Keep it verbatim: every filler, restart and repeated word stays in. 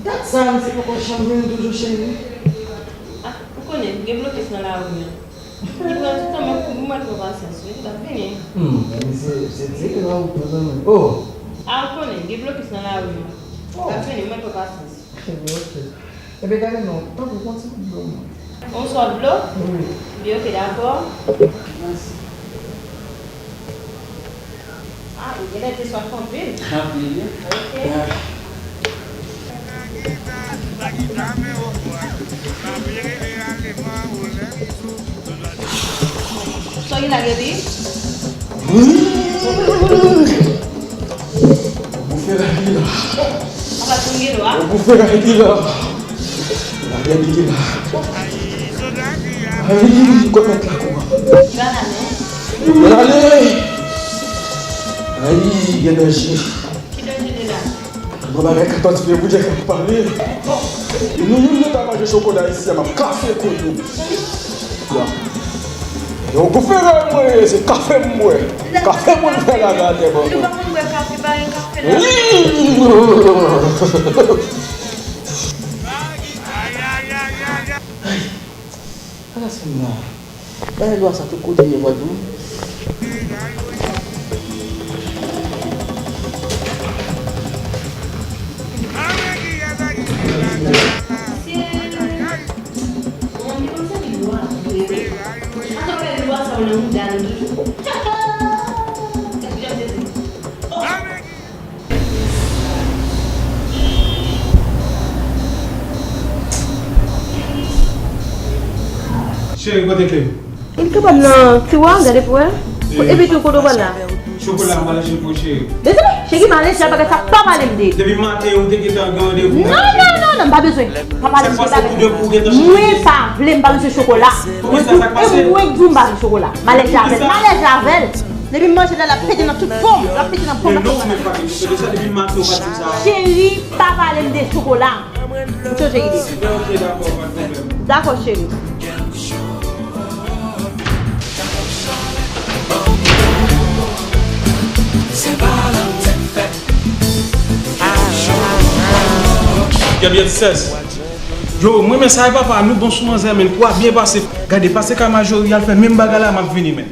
Dat sa, misye poko chanm vini toujou, cheri. Ah, ou konnen, gen blokis nan lari a. Li pran tout tan, men pou mwen pran pasyans, wi, l ap vini. Hmm, men se, se tire nan wout, mezanmi. Oh! Ah, ou konnen, gen blokis nan lari a. Oh! L ap vini, mwen pran pasyans. Cheri, ok. Ebyen, gade non, tanpri, pran ti kout dlo, non. Yon sòt dlo? Wi. Byen, ok, dakò. Mèsi. Ah, ou genlè te swaf anpil. Anpil, wi. Ok. Ah. Sa w gen la, Gaby? Boufe la, li la. Papa, tou gen dwa. Boufe la, li la. La, li la. Ay, gòmèt la kouman. Ki banane? Banane. Ay, gen danje. Ki danje de la? Bon, bagay katòz pye, pou Djek ap pale. Nou youn nou ta manje chokola isi a, m ap kase kou nou. Yo, gouvenman mwen, se kafe m bwè. Kafe moun fè la atè ban mwen. Li pa konn bwè kafe, ba yon kafe la. Wi. Ala sèm nan. Bagay lwa sa tout kote ye vwa tou. Mesye, bon, li konn sèvi lwa tou vre. Atò, bagay lwa sa yo nan mouda nou toujou. Gad jan mesye. Cheri, kote kle m? Li kapab nan tiwa, gade pou wè. Epi tou, kote w pral la? Chokola, m pral achte pou ou, cheri. Dezole, cheri, m ale, sa bagay sa pa pale m de. Depi maten, ou te gentan gen randevou. Non, non, non, non, m pa bezwen. Pa pale m de bagay. Mwen pa vle, m pa bezwen chokola. Poukisa, sa k pase? E mwen k di w m pa vle chokola. M alèji avè l. M alèji avè l. Depi m manje la, l ap pete nan tout po m. L ap pete nan po m. Men non, men pa gen de sa, depi maten ou pa di m sa. Cheri, pa pale m de chokola. M chanje ide. Ok, dakò, pa de pwoblèm. Dakò, cheri. Gabriel sèz. Yo, mwen men sa e papa, nou bon sou manzè, men pou a byen pase. Gade, pase ka Majori, al fè menm bagay la, m ap vini, men.